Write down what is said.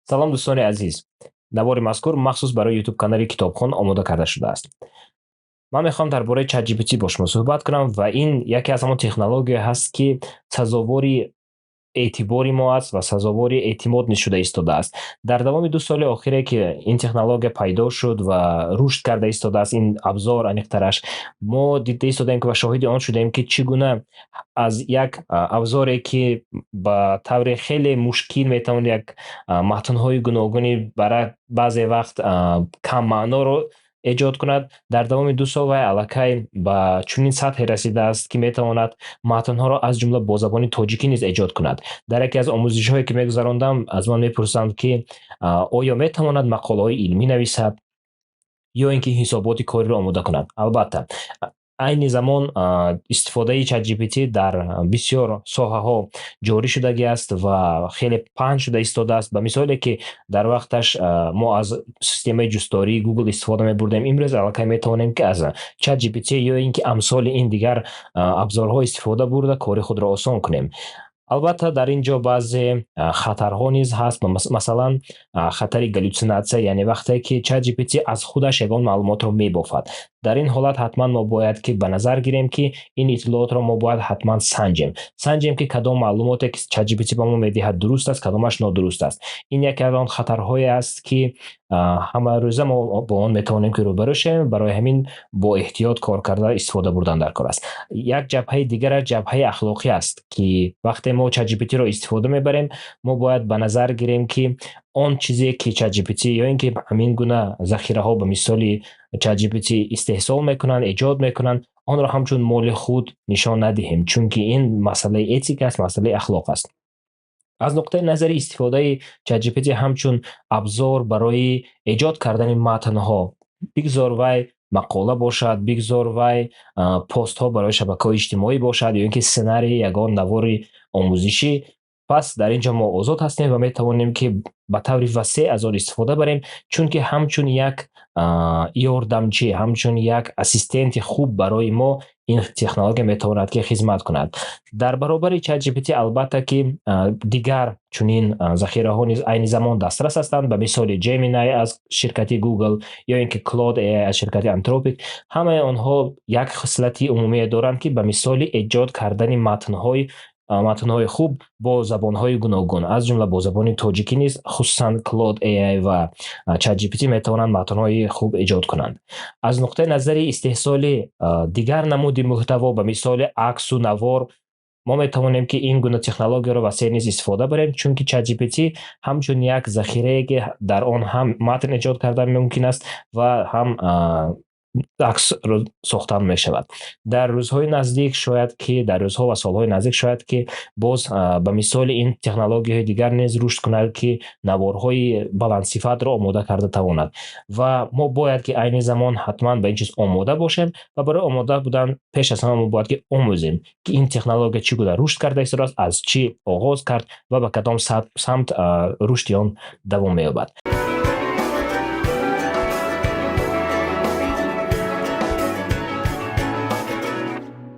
Салом, дӯстони азиз! Навори мазкур махсус барои YouTube канали Китобхон омода карда шудааст. Ман мехоҳам дар бораи ChatGPT бо шумо суҳбат кунам ва ин яке аз ҳамон технология ҳаст, ки сазовори эътибори мо аст ва сазовори эътимод низ шуда истодааст. Дар давоми 2 соли охире, ки ин технология пайдо шуд ва рушд карда истодааст, ин абзор аниқтараш, мо дида истодаем ва шоҳиди он шудаем, ки чӣ гуна аз як абзоре, ки ба таври хеле мушкил метавон як матнҳои гуногуни баъзе вақт каммаъноро эҷод кунад, дар давоми 2 сол вай аллакай ба чунин сатҳе расидааст, ки метавонад матнҳоро, аз ҷумла бо забони тоҷикӣ низ эҷод кунад. Дар яке аз омӯзишҳое, ки мегузарондам, аз ман мепурсанд, ки оё метавонад мақолаҳои илмӣ нависад ё ин ки ҳисоботи кориро омода кунад. Албатта, айни замон истифодаи ChatGPT дар бисёр соҳаҳо ҷорӣ шудагӣ аст ва хеле паҳн шуда истодааст. Ба мисоле, ки дар вақташ мо аз системаи ҷусттории Google истифода мебурдем, имрӯз аллакай метавонем, ки аз ChatGPT ё ин ки амсоли ин дигар абзорҳо истифода бурда, кори худро осон кунем. Албатта, дар ин ҷо баъзе хатарҳо низ ҳаст, масалан, хатари галлюцинатсия, яъне вақте ки ChatGPT аз худаш ягон маълумотро мебофад. Дар ин ҳолат ҳатман мо бояд ки ба назар гирем, ки ин иттилоотро мо бояд ҳатман санҷем, санҷем, ки кадом маълумоте, ки ChatGPT ба мо медиҳад, дуруст аст, кадомаш нодуруст аст. Ин яке аз он хатарҳое аст, ки ҳамарӯза мо бо он метавонем, ки рӯбарӯ шавем. Барои ҳамин бо эҳтиёт кор карда, истифода бурдан дар кор аст. Як ҷабҳаи дигараш ҷабҳаи ахлоқӣ аст, ки вақте мо ChatGPT-ро истифода мебарем, мо бояд ба назар гирем, ки он чизе, ки ChatGPT ё ин ки ҳамин гуна захираҳо ба мисоли ChatGPT истеҳсол мекунанд, эҷод мекунанд, онро ҳамчун моли худ нишон надиҳем, чунки ин масъалаи этика аст, масъалаи ахлоқ аст. Аз нуқтаи назари истифодаи ChatGPT ҳамчун абзор барои эҷод кардани матнҳо, бигзор вай мақола бошад, бигзор вай постҳо барои шабакаҳои иҷтимоӣ бошад ё ин ки сценарии ягон навори омӯзишӣ, пас дар ин ҷо мо озод ҳастем ва метавонем, ки ба таври васеъ аз он истифода барем, чунки ҳамчун як ёрдамчӣ, ҳамчун як ассистенти хуб барои мо ин технология метавонад, ки хизмат кунад. Дар баробари ChatGPT, албатта, ки дигар чунин захираҳо низ айни замон дастрас ҳастанд, ба мисоли Gemini аз ширкати Google ё ин ки Claude AI аз ширкати Anthropic. Ҳамаи онҳо як хислати умумие доранд, ки ба мисоли эҷод кардани матнҳои хуб бо забонҳои гуногун, аз ҷумла бо забони тоҷикӣ низ, хусусан Claude AI ва ChatGPT метавонанд матнҳои хуб эҷод кунанд. Аз нуқтаи назари истеҳсоли дигар намуди муҳтаво, ба мисоли аксу навор, мо метавонем, ки ин гуна технологияро васеъ низ истифода барем, чунки ChatGPT ҳамчун як захирае, ки дар он ҳам матн эҷод кардан мумкин аст ва ҳам аксро сохтан мешавад. Дар рӯзҳои наздик шояд ки, дар рӯзҳо ва солҳои наздик шояд, ки боз ба мисоли ин технологияҳои дигар низ рушд кунад, ки наворҳои баландсифатро омода карда тавонад. Ва мо бояд, ки айни замон ҳатман ба ин чиз омода бошем ва барои омода будан пеш аз ҳама мо бояд, ки омӯзем, ки ин технология чӣ гуна рушд карда истодааст, аз чӣ оғоз кард ва ба кадом самт рушди он давом меёбад.